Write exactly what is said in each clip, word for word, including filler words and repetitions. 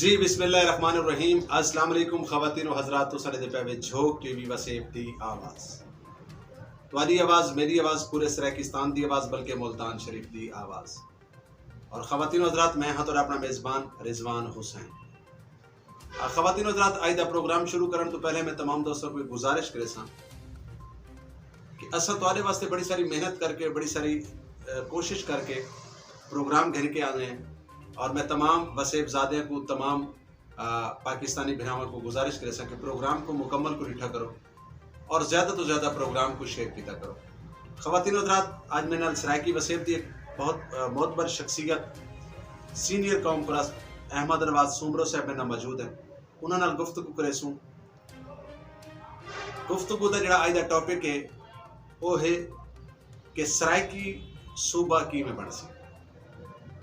جی، بسم اللہ الرحمن الرحیم۔ السلام علیکم خواتین و حضرات، تساں ݙیہدے پئے وے جھوک ٹی وی وسیب دی آواز۔ تہاݙی آواز، میݙی آواز، پورے سرائیکستان دی آواز، بلکہ ملتان شریف دی آواز۔ اور خواتین و حضرات، میں ہاں تہاݙا اپݨا میزبان رضوان حسین۔ آ، خواتین و حضرات، اڄ دا پروگرام شروع کرݨ توں پہلے میں تمام دوستاں کوں گزارش کریساں کہ اساں تہاݙے واسطے بڑی ساری محنت کر کے، بڑی ساری، آ، کوشش کر کے پروگرام گھن کے آندے ہیں، اور میں تمام وسیب زادیاں کوں، تمام، آ، پاکستانی بھراواں کوں گزارش کریساں کہ پروگرام کوں مکمل کوں ݙٹھا کرو اور زیادہ توں زیادہ پروگرام کوں شیئر کیتا کرو۔ خواتین و حضرات، اڄ میݙے نال سرائیکی وسیب دی ایک بہت، آ، معتبر شخصیت، سینئر قوم پرست احمد نواز سومرو صاحب میݙے نال موجود ہیں۔ انہاں نال گفتگو کریسوں۔ گفتگو دا جڑا اڄ دا ٹاپک ہے، او ہے کہ سرائیکی صوبہ کیویں بݨسی،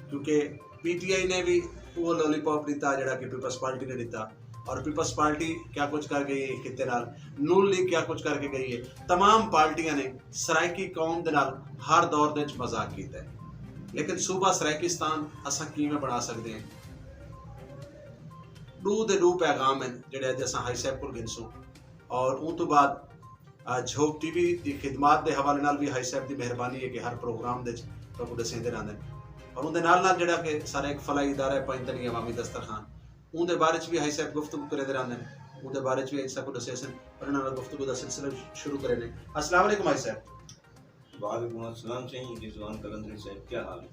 کیونکہ پی ٹی آئی نے وی اوہو لولی پاپ ݙتا جڑا کہ پیپلز پارٹی نے ݙتا، اور پیپلز پارٹی کیا کچھ کر گئی ہے خطے نال، نون لیگ کیا کچھ کر کے گئی ہے۔ تمام پارٹیاں نے سرائیکی قوم دے نال ہر دور دے وچ مذاق کیتا ہے، لیکن صوبہ سرائیکستان اساں کیویں بݨا سڳدے ہیں؟ ݙو دے ݙو پیغام ہن جڑے اڄ اساں حاجی صاحب کول گھنسوں، اور اوں توں بعد، آ، جھوک ٹی وی دی خدمات دے حوالے نال وی حاجی صاحب دی مہربانی ہے کہ ہر پروگرام دے وچ تہاکوں ݙسیندے رہندے ہن۔ اور اوندے نال نال جڑا کہ سارا ایک فلاحی ادارہ ہے پنجتنی عوامی دسترخوان، اوندے بارے وچ وی حاجی صاحب گفتگو کریندے رہندے ہن، اوندے بارے وچ وی حاجی صاحب کوں ݙسیسن، اور انہاں نال گفتگو دا سلسلہ شروع کرینے۔ السلام علیکم حاجی صاحب۔ وعلیکم السلام سئیں، رضوان قلندری صاحب، کیا حال ہے؟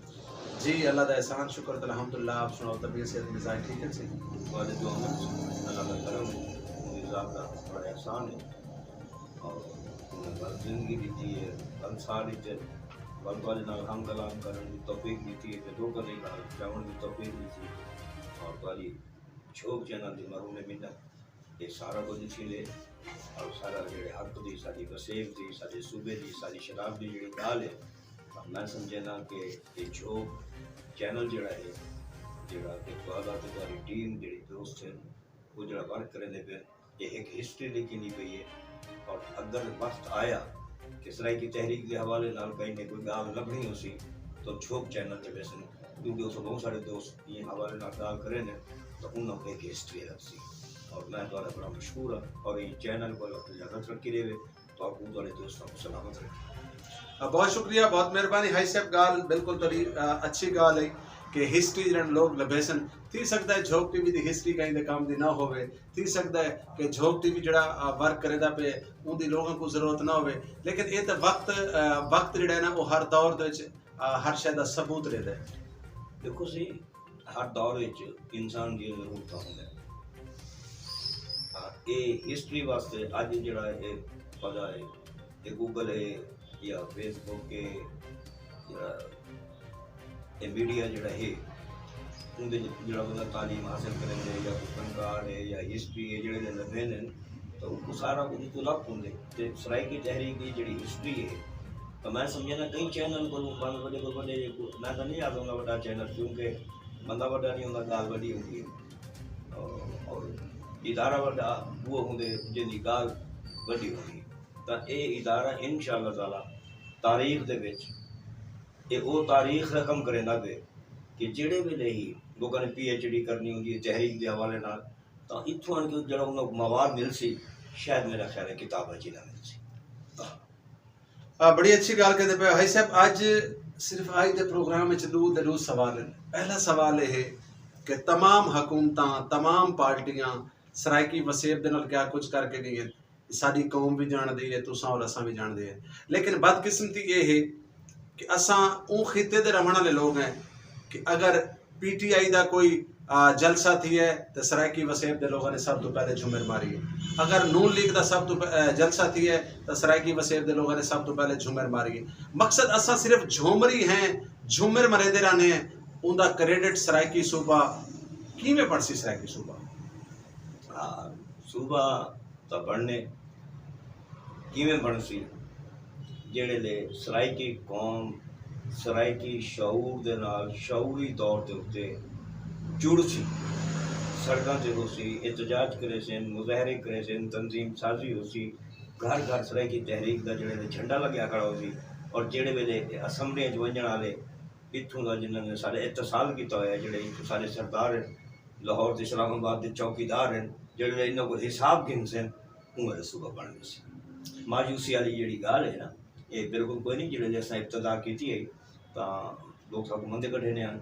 جی، اللہ دا احسان، شکر تے الحمدللہ۔ آپ سݨاؤ، طبیعت، صحت، مزاج ٹھیک ہے سئیں؟ والد و عمل، اللہ دا کرم ہے، مزاج دا بڑا احسان ہے۔ اور انہیں بس زندگی ݙتی ہے، بس سال وچ بس تہاݙے نال ہم کلام کرݨ دی توفیق ݙتی ہے، تے لوکاں دے نال چاوݨ دی توفیق ݙتی ہے، اور تہاݙی جھوک چینل دی ماحول منت۔ اے سارا کجھ تھیندے، اور سارا جیڑھے حق دی، ساݙی وسیب دی، ساݙے صوبے دی، ساݙی شراب دی جیڑھی ڳالھ ہے، تاں میں سمجھینداں کہ اے جھوک چینل جیڑھا ہے، جیڑھا کہ تہاݙا تے تہاݙی ٹیم جیڑھی دوست ہن، او جیڑھا ورک کریندے پئے ہن، اے ہک ہسٹری لکھیندی پئی ہے۔ اور اگر وقت آیا کہ سرائیکی تحریک دے حوالے نال کہیں نے کوئی ڳالھ لبھݨی ہوسی، تاں جھوک چینل تے ویسن، کیونکہ اس بہت سارے دوست ایں حوالے نال ڳالھ کریندے، تاں انہاں کوں ہک ہسٹری لبھسی۔ اور میں تہاݙا بڑا مشکور ہاں، اور ایں چینل کوں اللہ تعالیٰ زیادہ ترقی ݙیوے، تہاکوں تہاݙے دوستاں کوں سلامت رکھے۔ آ، بہت شکریہ، بہت مہربانی حاجی صاحب۔ ڳالھ بالکل تہاݙی، آ، اچھی ڳالھ ہے کہ ہسٹری جیڑھے لوک لبھیسن۔ تھی سڳدا ہے جھوک ٹی وی دی ہسٹری کہیں دے کم دی نہ ہووے، تھی سڳدا ہے کہ جھوک ٹی وی جیڑھا، آ، ورک کریندا پئے، اوندی لوکاں کوں ضرورت نہ ہووے، لیکن اے تاں وقت، آ، وقت جیڑھا ہے نا، او ہر دور دے وچ، آ، ہر شے دا ثبوت ݙیندا ہے۔ ݙیکھو سئیں، ہر دور وچ انسان دیاں ضرورتاں ہوندین۔ ہاں، اے ہسٹری واسطے اڄ جیڑھا اے پتہ اے، اے گوگل اے یا فیس بک اے یا اے میڈیا جیڑھا ہے، اوندے وچ جیڑھا بندہ تعلیم حاصل کریندے یا کوئی فنکار ہے یا ہسٹری ہے، جیڑھے لبھیندن، تاں اونکوں سارا کجھ اتوں لبھ پوندے۔ تے سرائیکی تحریک دی جیڑھی ہسٹری ہے، تاں میں سمجھینداں کئی چینل کولوں، بھانویں وݙے کولوں وݙے، میں تاں نہیں آکھداں وݙا چینل، کیونکہ بندہ وݙا نہیں ہوندا، ڳالھ وݙی ہوندی ہے۔ اور، اور ادارہ وݙا اوہو ہوندے جیندی ڳالھ وݙی ہوندی۔ تاں اے ادارہ انشاءاللہ تعالیٰ تاریخ دے وچ اے او تاریخ رقم کریندا پئے کہ جیڑھے ویلے ہی لوکاں نے پی ایچ ڈی کرنی ہوندی ہے تحریک دے حوالے نال، تاں اتھوں آن کے جیڑھا انہاں کوں مواد ملسی، شاید میرا خیال ہے کتاباں چ نہ ملسی۔ آ، بڑی اچھی ڳالھ کریندے پئے حاجی صاحب۔ اڄ صرف اڄ دے پروگرام وچ ݙو دے ݙو سوال ہن۔ پہلا سوال اے ہے کہ تمام حکومتاں، تمام پارٹیاں سرائیکی وسیب دے نال کیا کچھ کر کے ڳئین، ساݙی قوم وی ڄاݨدی ہے، تساں اور اساں وی ڄاݨدے ہیں۔ لیکن بدقسمتی اے ہے کہ اساں اوں خطے دے رہوݨ والے لوگ ہیں کہ اگر پی ٹی آئی دا کوئی، آ، جلسہ تھیے تے سرائیکی وسیب دے لوگاں نے سب توں پہلے جھمر ماری ہے۔ اگر نون لیگ دا سب توں پ-، آ، جلسہ تھیے تے سرائیکی وسیب دے لوگاں نے سب توں پہلے جھمر ماری ہے۔ مقصد اساں صرف جھومری ہیں، جھمر مریندے رہنے ہیں، اوندا کریڈٹ سرائیکی صوبہ کیویں بݨسی؟ سرائیکی صوبہ، آ، صوبہ تاں بݨنے، کیویں بݨسی؟ جیڑھے لے سرائیکی قوم سرائیکی شعور دے نال شعوری طور دے اتے جڑسی، سڑکاں تے ہوسی، احتجاج کریسن، مظاہرے کریسن، تنظیم سازی ہوسی، گھر گھر سرائیکی تحریک دا جیڑھے لے جھنڈا لڳیا کھڑا ہوسی، اور جیڑھے ویلے اسمبلیاں چ ونڄݨ والے اتھوں دا جنہاں نے ساݙے اتصال کیتا ہویا، جیڑھے اتھوں ساݙے سردار ہن، لاہور تے اسلام آباد دے چوکیدار ہن، جڑے ویلے انہاں کول حساب گھنسن، اوں ویلے صوبہ بݨ ویسی۔ مایوسی والی جڑی ڳالھ ہے نا، اے بالکل کوئی نہیں۔ جڑے ویلے اساں ابتدا کیتی ہے تاں لوگ ساکوں مندے کڈھیندے ہن،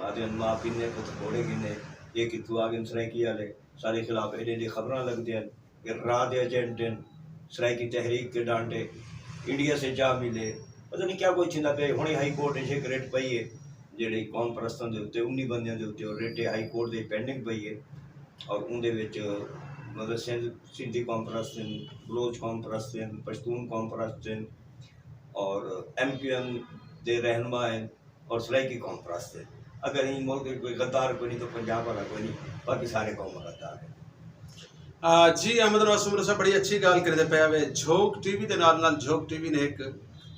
آہدے ہن ماء پیندے کوں تاں گھوڑے گھنے، اے کتھوں آ ڳئے سرائیکی والے، ساݙے خلاف ایݙے ایݙے خبراں لڳدے ہن۔ اے راہ دے ایجنٹ ہن، سرائیکی تحریک کے ڈانٹے، انڈیا سے جا ملے، پتہ نہیں کیا کچھ تھیندا پیا۔ ہݨے ہائی کورٹ اچ ہک رٹ پئی ہے جیڑھی قوم پرستاں دے اتے، انی بندیاں دے اتے، او رٹ ہائی کورٹ دے پینڈنگ پئی ہے۔ اور اوندے وچ مطلب سندھ، سندھی قوم پرست ہن، بلوچ قوم پرست ہن، پشتون قوم پرست ہن، اور ایم کیو ایم دے رہنما ہن، اور سرائیکی قوم پرست ہے۔ اگر ایں ملک وچ کوئی غدار کوئی نہیں تو پنجاب والا کوئی نہیں، باقی سارے قوم غدار ہیں۔ آ، جی، احمد نواز سومرو صاحب بڑی اچھی ڳالھ کریندے پئے وے۔ جھوک ٹی وی دے نال نال جھوک ٹی وی نے ہک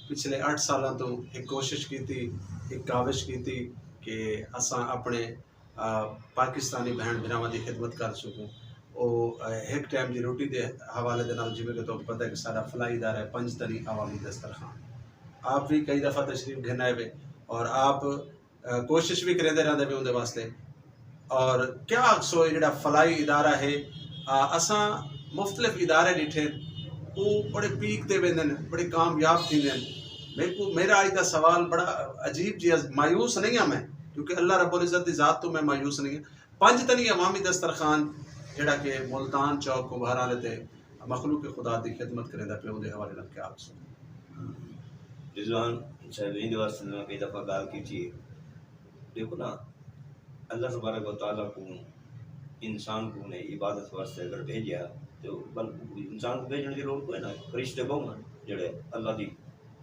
پچھلے اٹھ سالاں توں ہک کوشش کیتی، ہک کاوش کیتی کہ اساں اپݨے، آ، پاکستانی بھیݨ بھراواں دی خدمت کر سڳوں۔ او، آ، ہک ٹائم دی روٹی دے حوالے دے نال، جیویں کہ تہاکوں پتہ ہے کہ ساݙا فلاحی ادارہ ہے پنج تنی عوامی دسترخوان، آپ وی کئی دفعہ تشریف گھن آئے وے اور آپ، آ، کوشش وی کریندے رہندے وے اوندے واسطے۔ اور کیا آکھسو، اے جیڑھا فلاحی ادارہ ہے، آ، اساں مختلف ادارے ݙٹھے، او بڑے پیک تے ویندن، بڑے کامیاب تھیندن۔ میکوں، میرا اڄ دا سوال بڑا عجیب جیہا، مایوس نہیں ہاں میں، کیونکہ اللہ رب العزت دی ذات توں میں مایوس نہیں ہاں۔ پنج تنی عوامی دسترخوان جیڑھا کہ ملتان چوک کمبھاراں آلے تے مخلوق خدا دی خدمت کریندا پیا، اوندے حوالے نال کیا آکھسو؟ رضوان صاحب، ایندے واسطے میں کئی دفعہ ڳالھ کیتی ہے۔ ݙیکھو نا، اللہ تبارک و تعالیٰ کوں، انسان کوں نے عبادت واسطے اگر بھیجیا، تو بل انسان کوں بھیجݨ دی لوڑ کوئی نہ، فرشتے ٻہوں ہن جیڑھے اللہ دی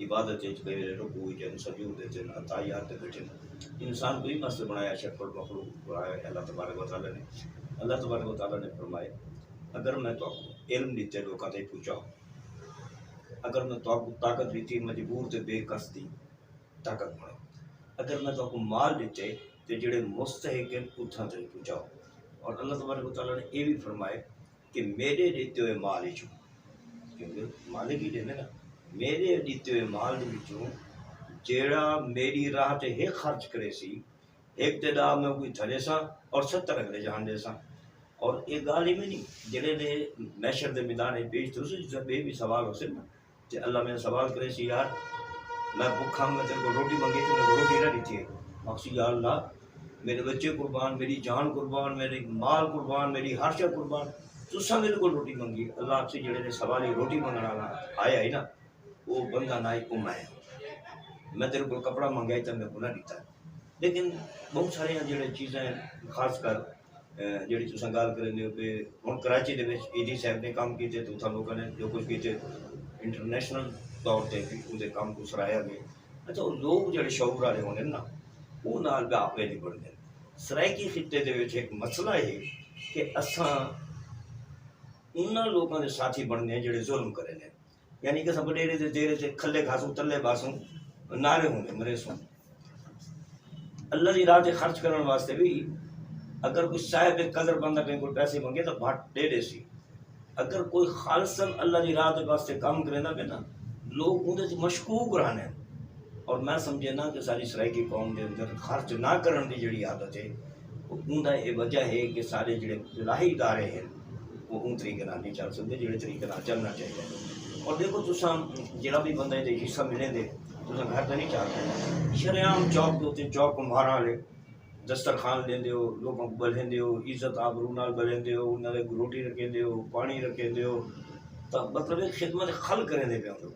عبادت وچ ٻہے، رکوع وچ ہن، سجود وچ ہن، اتحیات تے ٻیٹھے ہن۔ انسان کوں ایں واسطے بݨایا، اشرف المخلوق بݨایا ہے اللہ تبارک و تعالیٰ نے۔ اللہ تبارک و تعالیٰ نے فرمایا، اگر میں تہاکوں علم ݙتے لوکاں تائیں پہنچاؤ، اگر میں تہاکوں طاقت ݙتی مجبور تے بے کس دی طاقت بݨاؤ، اگر میں تہاکوں مال ݙتے تے جیڑھے مستحق ہن اتھاں تائیں پہنچاؤ۔ اور اللہ تبارک و تعالیٰ نے اے وی فرمایا کہ میݙے ݙتے ہوئے مال وچوں، کیونکہ مالک ہی ݙیندے نا، میݙے ݙتے ہوئے مال دے وچوں جیڑھا میݙی راہ تے ہک خرچ کریسی، ہک تے ݙاہ میں کوئی تھلے ساں اور ستر اگلے جہان ݙے ساں۔ اور اے ڳالھ ایویں نہیں، جیڑھے ویلے محشر دے میدان وچ پیش تھیسوں، جس ٻئے وی سوال ہوسن نا، تے اللہ میݙے سوال کریسی، یار، میں بکھا، میں تیرے کول روٹی منگی تے میکوں روٹی نہ ݙتی ہے۔ آکھسی، یا اللہ، میݙے ٻچے قربان، میݙی جان قربان، میݙے مال قربان، میݙی ہر شے قربان، تساں میݙے کول روٹی منگی۔ اللہ آکھسی، جیڑھے ویلے سوالی روٹی منگݨ والا آیا ہئی نا، او بندہ نہ ہئی، او میں ہاں۔ میں تیرے کول کپڑا منگیا ہئی تاں میکوں نہ ݙتا۔ لیکن ٻہوں ساریاں جیڑھیاں چیزاں ہن، خاص کر، اے، جیڑھی تساں ڳالھ کریندے ہو پئے، ہݨ کراچی دے وچ اے ڈی صاحب نے کم کیتے تے اتھاں لوکاں نے جو کجھ کیتے، انٹرنیشنل طور تے وی اوندے کم کوں سراہیا ڳئے۔ اچھا، او لوک جیڑھے شعور والے ہوندن نا، او نال ٻیا آپے نبڑدن۔ سرائیکی خطے دے وچ ہک مسئلہ ہے کہ اساں انہاں لوکاں دے ساتھی بݨدے ہیں جیڑھے ظلم کریندن۔ یعنی کہ اساں وݙیرے دے دیرے تے کھلے کھاسوں، تلے ٻہسوں، نعرے ہوندے مریسوں۔ اللہ دی راہ تے خرچ کرݨ واسطے وی اگر کوئی صاحب قدر بندہ کہیں کول پیسے منگے تاں بھٹ ݙے ݙیسی۔ اگر کوئی خالصاً اللہ دی راہ دے واسطے کم کریندا پئے نا، لوک اوندے تے مشکوک رہندے ہن۔ اور میں سمجھینا کہ ساݙی سرائیکی قوم دے اندر خرچ نہ کرݨ دی جیڑھی عادت ہے، اوندا اے وجہ ہے کہ سارے جیڑھے فلاحی ادارے ہن، او اوں طریقے نال نہیں چل سڳدے جیڑھے طریقے نال چلݨا چاہیدا ہے۔ اور ݙیکھو، تساں جیڑھا وی بندہ ایندے حصہ ملیندے، تساں گھر تے نہیں چا سڳدے۔ شریعام چوک دے اتے، چوک کمبھاراں والے، دسترخوان ݙیندے ہو، لوکاں کوں ٻلھیندے ہو، عزت آبرو نال ٻلھیندے ہو، انہاں دے روٹی رکھیندے ہو، پاݨی رکھیندے ہو، تاں مطلب ہے خدمت خلق کریندے پئے ہوندے ہو۔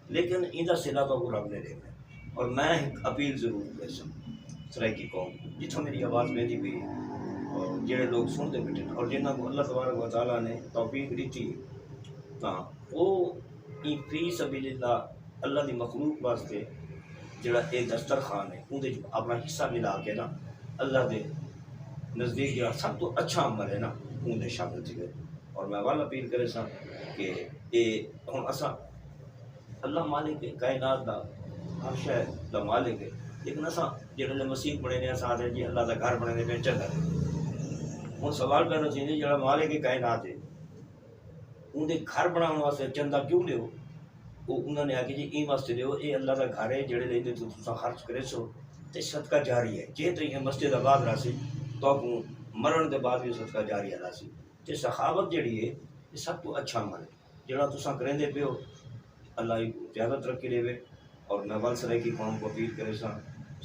لیکن ایندا صلہ تہاکوں رب نے ݙیوݨا ہے۔ اور میں ہک اپیل ضرور کریساں سرائیکی قوم کوں، جتھاں میݙی آواز ویندی پئی ہے، اور جیڑھے لوک سݨدے ٻیٹھے ہن، اور جنہاں کوں اللہ تبارک و تعالیٰ نے توفیق ݙتی ہے، تاں او ایں فی سبیل اللہ، اللہ دی مخلوق واسطے جیڑھا اے دسترخوان ہے، اوندے وچ اپݨا حصہ ملا کے نا، اللہ دے نزدیک جیڑھا سب توں اچھا عمل ہے نا، اوندے شامل تھی ڳئے۔ اور میں ول اپیل کریساں کہ اے ہݨ اساں، اللہ مالک کائنات دا، ہر شے دا مالک ہے، لیکن اساں جیڑھے ویلے مسیت بݨیندے ہیں، اساں آہدے جی اللہ دا گھر بݨیندے پئے، چنڳا ہے۔ ہݨ سوال پیدا تھیندے، جیڑھا مالک کائنات ہے، اوندے گھر بݨاوݨ واسطے چندہ کیوں ݙیو؟ او انہاں نے آکھیا جی ایں واسطے ݙیو، اے اللہ دا گھر ہے، جیڑھے ویلے ایندے توں تساں خرچ کریسو تے صدقہ جاری ہے، جے تئیں اے مسجد آباد رہسی، تہاکوں مرݨ دے بعد وی صدقہ جاریہ رہسی۔ تے سخاوت جیڑھی ہے، اے سب توں اچھا عمل ہے۔ جیڑھا تساں کریندے پئے ہو، اللہ ایکوں زیادہ ترقی ݙیوے۔ اور میں ول سرائیکی قوم کوں اپیل کریساں،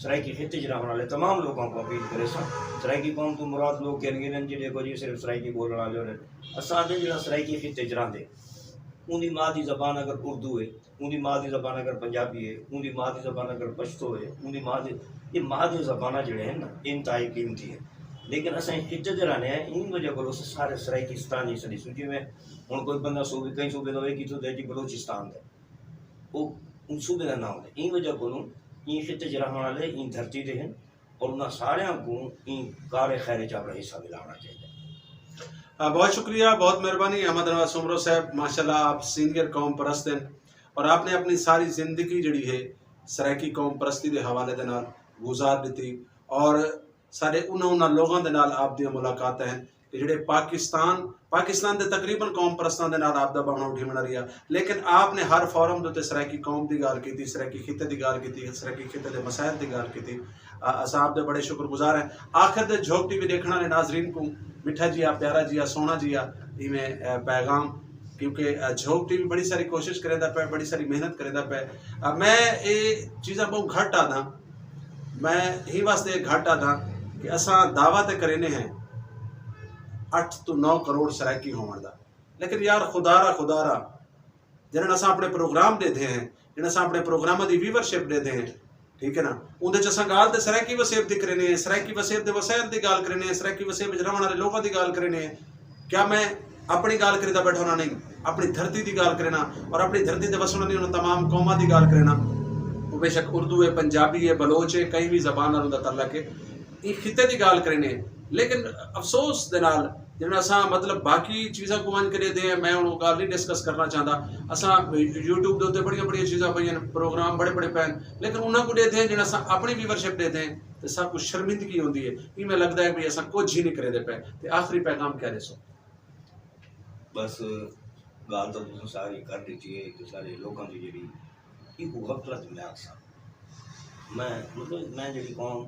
سرائیکی خطے اچ رہوݨ والے تمام لوکاں کوں اپیل کریساں، سرائیکی قوم توں مراد لوک کہیں گھنن جیڑھے کوئی صرف سرائیکی ٻولݨ والے ہوندن۔ اساں آہدے جیڑھا سرائیکی خطے اچ رہندے، اوندی ماء دی زبان اگر اردو ہے، اوندی ماء دی زبان اگر پنجابی ہے، اوندی ماء دی زبان اگر پشتو ہے، اوندی ماء دی، اے ماء دیاں زباناں جیڑھے ہن نا، اے انتہائی قیمتی ہن۔ لیکن اساں ایں خطے تے رہنے ہیں، ایں وجہ کولوں اساں سارے سرائیکستانی سݙیسوں۔ جیویں ہݨ کوئی بندہ صوبے، کہیں صوبے دا ہوئے، کتھوں دا جی بلوچستان دا، او اوں صوبے دا ناں ہوندے۔ ایں وجہ کولوں ایں خطے اچ رہݨ والے ایں دھرتی دے ہن، اور انہاں ساریاں کوں ایں کار خیر اچ اپݨا حصہ ملاوݨا چاہیدا۔ آ، بہت شکریہ، بہت مہربانی احمد انور سومرو صاحب، ماشاءاللہ آپ سینئر قوم پرست ہیں، اور آپ نے اپنی ساری زندگی جڑی ہے سرائیکی قوم پرستی دے حوالے دے نال گزار دیتی، اور سارے انہاں انہاں لوگاں دے نال آپ دیاں ملاقاتاں ہیں کہ جڑے پاکستان پاکستان دے تقریباً قوم پرستاں دے نال آپ دا باہنا اٹھیوݨا رہیا، لیکن آپ نے ہر فورم دے تے سرائیکی قوم دی گال کیتی، سرائیکی خطے دی گال کیتی، سرائیکی خطے دے مسائل دی گال کیتی۔ آ، اساں آپ دے بڑے شکر گزار ہیں۔ آخر دے جھوک ٹی وی ݙیکھݨ والے ناظرین کوں مٹھا جیا، پیارا جیا، سوہݨا جیا ایویں، آ، پیغام، کیونکہ، آ، جھوک ٹی وی بڑی ساری کوشش کریندا پئے، بڑی ساری محنت کریندا پئے۔ آ، میں اے چیزاں بہوں گھٹ آہداں، میں ایں واسطے گھٹ آہداں کہ اساں دعویٰ تے کرینے ہیں اٹھ توں نو کروڑ سرائیکی ہووݨ دا، لیکن یار خدا را، خدا را، جنہاں اساں اپݨے پروگرام ݙیدھے ہیں، جنہاں اساں اپݨے پروگراماں دی ویورشپ ݙیدھے ہیں، ٹھیک ہے نا، اوندے چ اساں ڳالھ تے سرائیکی وسیب دی کرینے ہیں، سرائیکی وسیب دے وسائل دی ڳالھ کرینے ہیں، سرائیکی وسیب وچ رہݨ والے لوکاں دی ڳالھ کرینے ہیں۔ کیا میں اپݨی ڳالھ کریندا ٻیٹھا ہونا؟ نہیں، اپݨی دھرتی دی ڳالھ کرینا، اور اپݨی دھرتی تے وسݨ والے انہاں تمام قوماں دی ڳالھ کرینا۔ او بے شک اردو ہے، پنجابی ہے، بلوچ ہے، کہیں وی زبان نال اوندا تعلق ہے۔ ایں خطے دی ڳالھ کرینے، لیکن افسوس دے نال جیڑھا اساں مطلب باقی چیزاں کوں ونڄ کے ݙیدھے ہیں، میں ہݨ او ڳالھ نہیں ڈسکس کرنا چاہندا۔ اساں یوٹیوب دے اتے بڑیاں بڑیاں چیزاں پئین، پروگرام بڑے بڑے پئین، لیکن انہاں کوں ݙیدھے ہیں، جیڑھا اساں اپݨی ویورشپ ݙیدھے ہیں تے ساکوں شرمندگی ہوندی ہے۔ ایویں لڳدا ہے بھئی اساں کجھ ہی نہیں کریندے پئے۔ تے آخری پیغام کیا ݙیسو؟ بس ڳالھ تاں تساں ساری کر ݙتی ہے کہ سارے لوکاں دی جیڑھی ایکوں غفلت میں آکھساں۔ میں مطلب میں جیڑھی قوم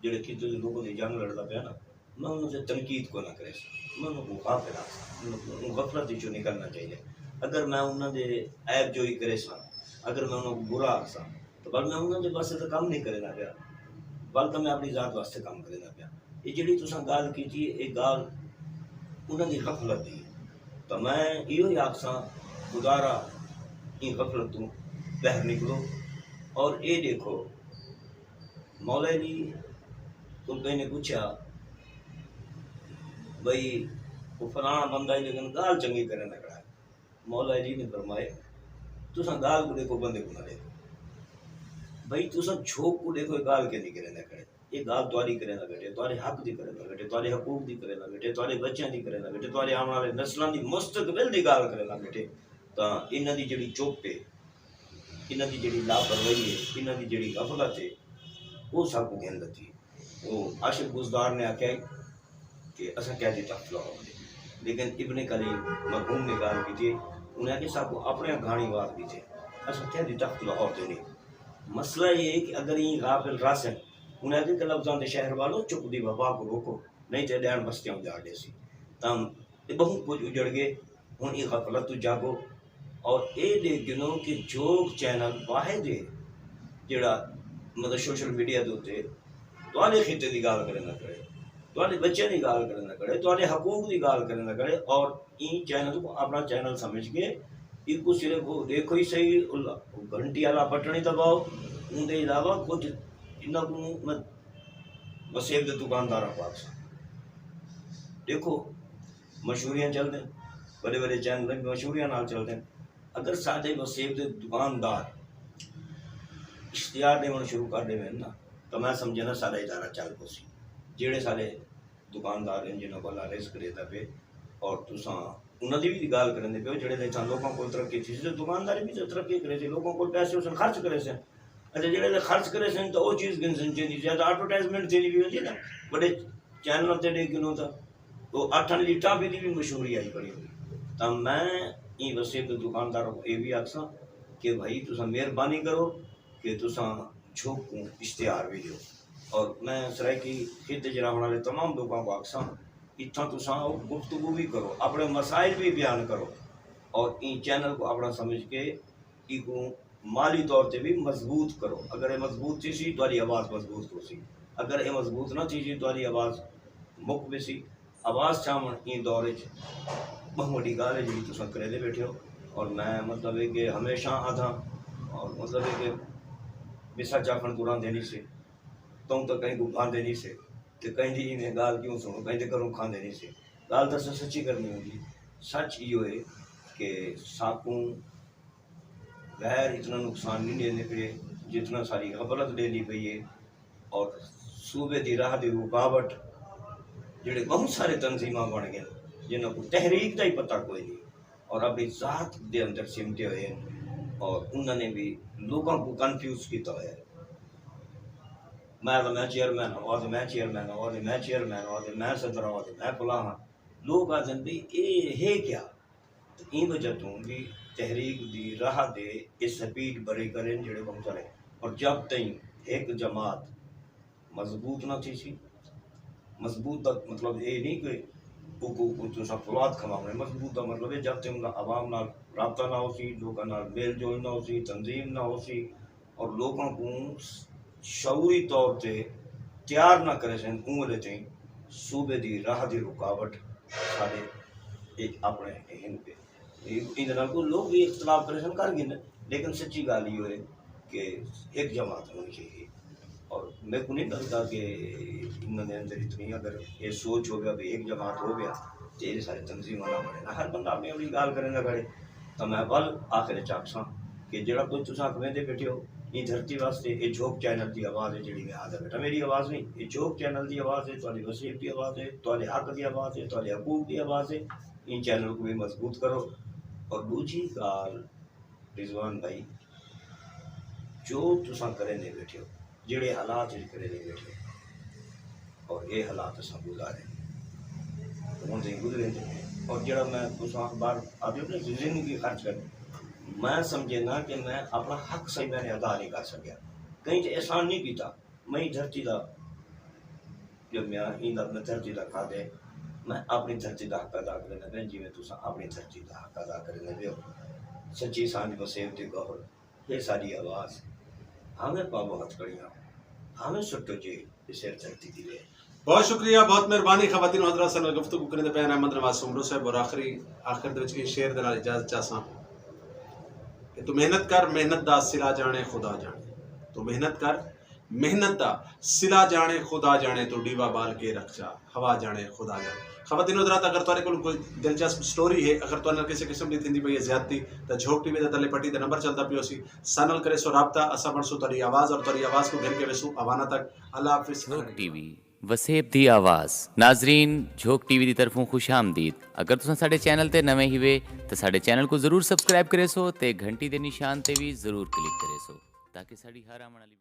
جیڑھے خطے دے لوکاں دی جنگ لڑدا پیا نا، میں انہاں تے تنقید کوئی نہ کریساں، میں انہاں کوں غافل آکھساں، انہاں کوں غفلت وچوں نکلݨا چاہیدا۔ اگر میں انہاں دے عیب جوئی کریساں، اگر میں انہاں کوں برا آکھساں، تاں ول میں انہاں دے واسطے تاں کم نہیں کریندا پیا، ول تاں میں اپݨی ذات واسطے کم کریندا پیا۔ اے جیڑھی تساں ڳالھ کیتی ہے، اے ڳالھ انہاں دی غفلت دی ہے۔ تاں میں ایہو ہی آکھساں، خدا را ایں غفلت توں ٻاہر نکلو اور اے ݙیکھو، مولا علی کوں کہیں نے پچھیا بھئی او فلاݨا بندہ ہے لیکن ڳالھ چنڳی کریندا کھڑا ہے۔ مولا علی نے فرمائے، تساں ڳالھ کوں ݙیکھو، بندے کوں نہ ݙیکھو۔ بھئی تساں جھوک کوں ݙیکھو، اے ڳالھ کیندی کریندا کھڑے؟ اے ڳالھ تہاݙی کریندا ٻیٹھے، تہاݙے حق دی کریندا ٻیٹھے، تہاݙے حقوق دی کریندا ٻیٹھے، تہاݙے ٻچیاں دی کریندا ٻیٹھے، تہاݙے آوݨ والے نسلاں دی مستقبل دی ڳالھ کریندا ٻیٹھے۔ تاں انہاں دی جیڑھی چپ ہے، انہاں دی جیڑھی لاپرواہی ہے، انہاں دی جیڑھی غفلت ہے، او ساکوں گھن لتی۔ او عاشق بزدار نے آکھیا ہے کہ اساں قیدی تخت لاہور دے، لیکن ابن کلیم مرحوم نے ڳالھ کیتی ہے، انہیں آکھیا ساکوں اپݨے گھاݨی وار کیتے، اساں قیدی تخت لاہور دے نہیں۔ مسئلہ یہ ہے کہ اگر ایں غافل رہسن، انہیں آکھیا کہ لفظاں دے شہر والو، چپ دی وبا کوں روکو، نہیں تے ݙیݨ بستیاں اجاڑ ݙیسی۔ تاں اے ٻہوں کجھ اجڑ ڳئے۔ ہݨ ایں غفلت توں جاڳو اور اے ݙیکھ گھنو کہ جھوک چینل واحد ہے جیڑھا مطلب سوشل میڈیا دے اتے تہاݙے خطے دی ڳالھ کریندا کھڑے، تہاݙے ٻچیاں دی ڳالھ کریندا کھڑے، تہاݙے حقوق دی ڳالھ کریندا کھڑے، اور ایں چینل کوں اپݨا چینل سمجھ کے ایکوں صرف او ݙیکھو ہی صحیح، او گھنٹی والا بٹن ہی دباؤ۔ اوندے علاوہ کجھ انہاں کوں میں وسیب دے دکانداراں کوں آکھساں، ݙیکھو، مشہوریاں چلدن، وݙے وݙے چینل مشہوریاں نال چلدن۔ اگر ساݙے وسیب دے دکاندار اشتہار ݙیوݨ شروع کر ݙیون نا، تاں میں سمجھنا ساݙا ادارہ چل پوسی۔ جیڑھے ساݙے دکاندار ہن، جنہاں کوں اللہ رزق ݙیندا پئے، اور تساں انہاں دی وی ڳالھ کریندے پئے ہو، جیڑھے لے اتھاں لوکاں کول ترقی تھیسی، تے دکانداری وی تے ترقی کریسی، لوکاں کول پیسے ہوسن، خرچ کریسن۔ اچھا، جیڑھے لے خرچ کریسن تاں او چیز گھنسن جیندی زیادہ ایڈورٹائزمنٹ تھیندی وی ہوندی نا، وݙے چینلاں تے ݙیکھ گھنو تاں او اٹھ آلی ٹافی دی وی مشہوری آئی کھڑی ہوندی۔ تاں میں ایں وسیب دے دکانداراں کوں اے وی آکھساں کہ بھائی تساں مہربانی کرو کہ تساں جھوک کوں اشتہار وی ݙیو۔ اور میں سرائیکی خطے اچ رہوݨ والے تمام لوکاں کوں آکھساں اتھاں تساں آؤ، گفتگو بھی کرو، اپنے مسائل بھی بیان کرو، اور این چینل کو اپنا سمجھ کے ایکوں مالی طور تے بھی مضبوط کرو۔ اگر یہ مضبوط تھی سی، تہاڈی آواز مضبوط ہو سی۔ اگر یہ مضبوط نہ تھی سی، تہاڈی آواز مک ویسی۔ آواز چاہوݨ این دور وچ بہت وڈی گال ہے جڑی تساں کریندے بیٹھے ہو، اور میں مطلب ہے کہ ہمیشہ آدھا، اور مطلب ہے کہ مسا چاکھن کو راندے نہیں سے، توں تو کہیں کو بھاندے نہیں سے، تے کہیں دی ایویں گال کیوں سنو، کہیں دے گھروں کھاندے نہیں سے۔ گال تو اساں سچی کرنی ہوندی۔ سچ ایہو ہے کہ ساکوں غیر اتنا نقصان نہیں ݙیندے پئے جتنا ساری غفلت ݙیندی پئی ہے، اور صوبے دی راہ دی رکاوٹ جڑے بہت سارے تنظیماں بݨ ڳئے جنہاں کوں تحریک دا ہی پتہ کوئی نہیں، اور اپنی ذات دے اندر سمٹے ہوئے ہیں، اور انہاں نے بھی لوگوں کو کنفیوز کیتا ہوا ہے۔ میں تو میں چیئرمین ہوں، اور میں چیئرمین ہوں، اور میں چیئرمین ہوں، اور میں صدر ہوں، اور میں فلاں ہاں۔ لوگ آدھن بھی اے ہے کیا؟ تے ایں وجہ توں وی تحریک دی راہ دے اے سپیڈ بریکر ہن جیڑھے بہوں سارے، اور جب تئیں ہک جماعت مضبوط نہ تھیسی، مضبوط دا مطلب اے نی کہ اوکوں کوئی تساں فولاد کھواوݨے، مضبوط دا مطلب اے جب تئیں انہاں عوام نال رابطہ نہ ہوسی، لوکاں نال میل جول نہ ہوسی، تنظیم نہ ہوسی، اور لوکاں کوں شعوری طور تے تیار نہ کریسن، اوں ویلے تئیں صوبے دی راہ دی رکاوٹ ساݙے اچ اپݨے ہن پئے۔ ایندے نال کوئی لوک وی اختلاف کریسن، کر گھن، لیکن سچی ڳالھ ایہو ہے کہ ہک جماعت ہونی چاہیے۔ اور میکوں نہیں لڳدا کہ انہاں دے اندر اتنی، اگر یہ سوچ ہو گیا کہ ہک جماعت ہو گیا تے اے ساری تنظیماں نہ بݨن۔ ہر بندہ اپݨی اپݨی ڳالھ کریندا کھڑے۔ تاں میں ول آخر اچ آکھساں کہ جیڑھا کجھ تساں اکھ ویندے بیٹھے ہو، ایں دھرتی واسطے اے جھوک چینل دی آواز ہے جیڑھی میں آہدا بیٹھا۔ میݙی آواز نہیں، اے جھوک چینل دی آواز ہے، تہاݙی وسیب دی آواز ہے، تہاݙے حق دی آواز ہے، تہاݙے حقوق دی آواز ہے۔ ایں چینل کوں وی مضبوط کرو۔ اور ݙوجھی ڳالھ، رضوان بھائی، جو تساں کریندے بیٹھے ہو، جیڑھے حالات وچ کریندے بیٹھے ہو، اور اے حالات اساں گزارے، ہݨ تئیں گزریندے پئے۔ اور جیڑھا میں تساں اخبار آدھے ہو نا زندگی خرچ کر، میں سمجھینداں کہ میں اپݨا حق صحیح میں نے ادا نہیں کر سڳیا۔ کہیں تے احسان نہیں کیتا۔ میں دھرتی دا ڄمیا، ایندا میں دھرتی دا کھادے، میں اپݨی دھرتی دا حق ادا کریندے پئے جیویں تساں اپݨی دھرتی دا حق ادا کریندے پئے ہو۔ سچی سانجھ وسیب دی گہر، اے ساݙی آواز، بھانویں پاوو ہتھ کڑیاں، بھانویں سٹو جیل، اے سر دھرتی دی ویل۔ بہت شکریہ، بہت مہربانی۔ خواتین و حضرات، ساݙے نال گفتگو کریندے پئے ہن احمد نواز سومرو صاحب، اور آخری، آخر دے وچ ایں شعر دے نال اجازت چاہساں کہ تو محنت کر، محنت دا صلہ ڄاݨے خدا ڄاݨے۔ تو محنت کر، محنت دا صلہ ڄاݨے خدا ڄاݨے، تو ݙیوا ٻال کے رکھ چا، ہوا ڄاݨے خدا ڄاݨے۔ خواتین و حضرات، اگر تہاݙے کول کوئی دلچسپ سٹوری ہے، اگر تہاݙے نال کسے قسم دی تھیندی پئی ہے زیادتی، تاں جھوک ٹی وی دا تلے پٹی تے نمبر چلدا پیو سی، ساݙے نال کریسو رابطہ، اساں بݨسوں تہاݙی آواز، اور تہاݙی آواز کوں گھن کے ویسوں اواناں تک۔ اللہ حافظ۔ جھوک ٹی وی، وسیب دی آواز۔ ناظرین، جھوک ٹی وی دی طرفوں خوش آمدید۔ اگر تساں ساݙے چینل تے نویں ہیوے تاں ساݙے چینل کوں ضرور سبسکرائب کریسو تے گھنٹی دے نشان تے وی ضرور کلک کریسو تاکہ ساݙی ہر آوݨ والی